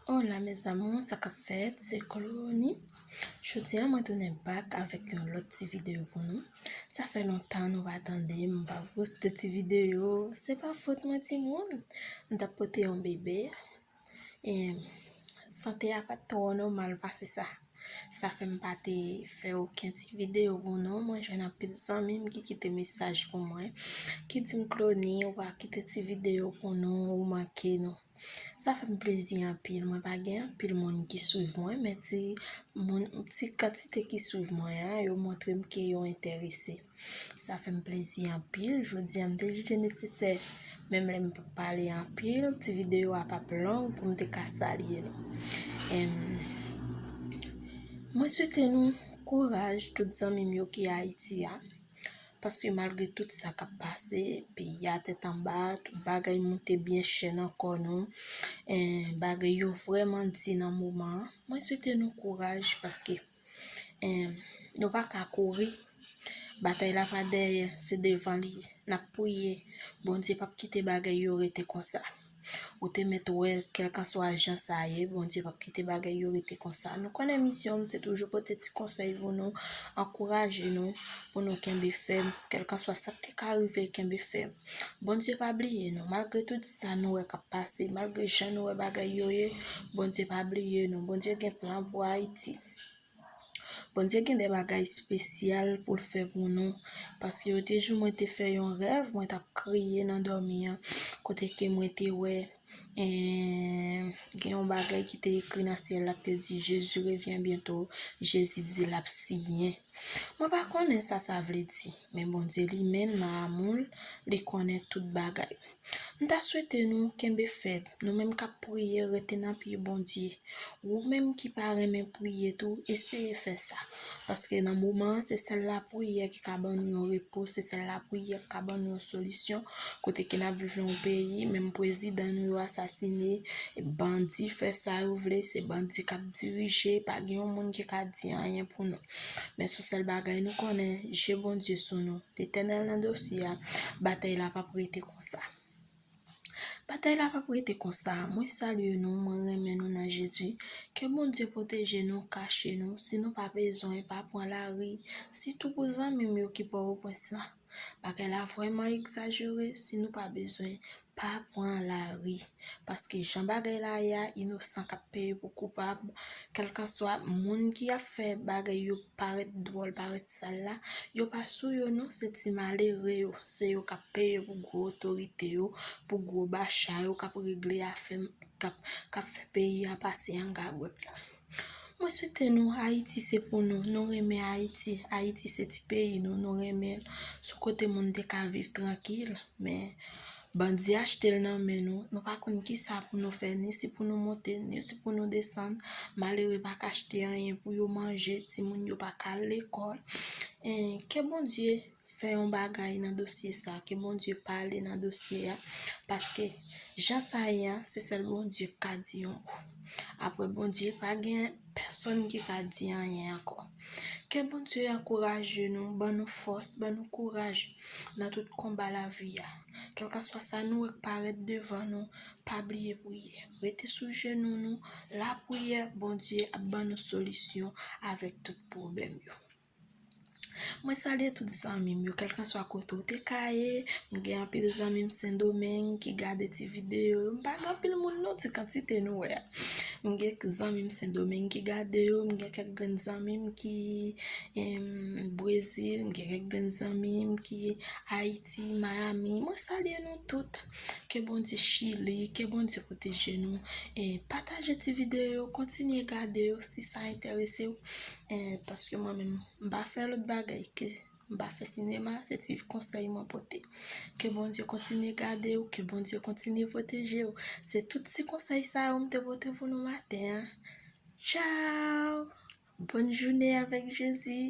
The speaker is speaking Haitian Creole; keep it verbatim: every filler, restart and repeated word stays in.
Hola mes amours, sa k ap fèt? Se Clonie. Jodi a mwen tounen back avèk yon lòt ti videyo pou nou. Sa fè lontan nou pa tande m, m pa poste ti videyo. Se pa fòt mwen timoun. M t ap pote yon bebe. E sante a pa t twò nòmal pase sa. Sa fè m pa te fè okenn ti videyo pou nou. Mwen jwenn anpil zanmi m ki kite mesaj pou mwen, ki di m, Clonie, ou pa kite ti videyo pou nou, ou manke nou. Sa fè m plezi anpil. Mwen pa gen anpil moun ki swiv mwen, men ti moun, ti kantite ki swiv mwen an, yo montre m ke yo enterese. Sa fè m plezi anpil. Jodi a, m te jije nesesè, menm lè m p ap pale anpil, ti videyo a p ap long pou m te ka salye nou. Em, mwen swete nou kouraj, tout zanmi m yo ki Ayiti a. Paske malgre tout sa k ap pase, peyi a tèt anba, tout bagay moute byen chè nan kò nou, en, bagay yo vrèman di nan moman an. Mwen swete nou kouraj paske, en, nou pa ka kouri. Batay la pa dèyè, se devan li ye. N ap priye. Bondye p ap kite bagay yo rete konsa. Ou te mèt wè, kèlkanswa jan sa ye, Bondye p ap kite bagay yo rete konsa. Nou konnen misyon m, se toujou pote ti konsèy pou nou, ankouraje nou, pou nou kenbe fèm. Kèlkanswa sa k te ka rive, kenbe fèm. Bondye pa bliye nou. Malgre tout sa nou wè k ap pase, malgre jan nou wè bagay yo ye, Bondye pa bliye nou. Bondye gen plan pou Ayiti. Bondye gen de bagay espesyal pou l fè pou nou. Paske yo te jou mwen te fè yon rèv, mwen t ap kriye nan dòmi an, kote ke mwen te wè, en, gen yon bagay ki te ekri nan syèl la ki te di, Jésus revient bientôt, Jezi di l ap siyen. Mwen pa konnen sa sa vle di, men Bondye li menm nan amou l, li konnen tout bagay. M ta swete nou kenbe fèm, nou menm k ap priye, rete nan pye Bondye. Ou menm ki pa renmen priye tou, eseye fè sa. Paske nan moman an, se sèl lapriyè ki ka ban nou yon repo, se sèl lapriyè ki ka ban nou yon solisyon. Kote ke n ap viv nan yon peyi, menm prezidan nou yo asasine, bandi fè sa yo vle, se bandi k ap dirije, pa gen yon moun ki ka di anyen pou nou. Men sou sèl bagay nou konnen, je Bondye sou nou. Letènèl nan dosye a, batay la p ap rete konsa. Batay la p ap rete konsa. Mwen salye nou, mwen renmen nou nan Jezi. Ke Bondye pwoteje nou, kache nou. Si nou pa bezwen, pa pran lari. Sitou pou zanmi m yo ki Pòtoprens lan. Bagay la vrèman egzajere. Si nou pa bezwen, pa pran lari. Paske jan bagay la ye a, inosan k ap peye pou koupab. Kèlkanswa moun ki ap fè bagay yo parèt dwòl, parèt sal la, yo pa sou yo non, se ti malere yo, se yo k ap peye pou gwo otorite yo, pou gwo bacha yo k ap regle afè, k ap, k ap fè peyi a pase an gagòt la. Mwen swete nou, Ayiti se pou nou, nou renmen Ayiti, Ayiti se ti peyi nou, nou renmen l, sou kote moun te ka viv trankil, men bandi achte l nan men nou. Nou pa konn kisa pou nou fè, ni si pou nou monte, ni si pou nou desann. Malere pa ka achte anyen pou yo manje, timoun yo pa ka al lekòl. En, ke Bondye fè yon bagay nan dosye sa, ke Bondye pale nan dosye a, paske jan sa ye a, se sèl Bondye k ka di yon mo. Apre Bondye, pa gen pèsonn ki ka di anyen ankò. Ke Bondye ankouraje nou, ban nou fòs, ban nou kouraj nan tout konba lavi a. Kèlkanswa sa nou wè k parèt devan nou, pa bliye priye. Rete sou jenou nou, lapriyè, Bondye ap ban nou solisyon avèk tout pwoblèm yo. Mwen salye tout zanmi m yo, kèlkanswa kote w te ka ye. M gen anpil zanmi m Sendomeng ki gade ti videyo yo. M pa gen anpil moun non, ti kantite nou wè a. M gen zanmi m Sendomeng ki gade yo, m gen kèk grenn zanmi m ki, em, Brezil, m gen kèk grenn zanmi m ki Ayiti, Miami. Mwen salye nou tout. Ke Bondye, Chili, ke Bondye pwoteje nou. E pataje ti videyo yo, kontinye gade yo si sa enterese w. E paske mwen menm, m pa fè lòt bagay ke M pa fè sinema, se ti konsèy mwen pote. Ke Bondye kontinye gade w, ke Bondye kontinye pwoteje w. Se tout ti konsèy sa yo m te pote pou nou maten an. Tchao! Bòn jounen avèk Jezi.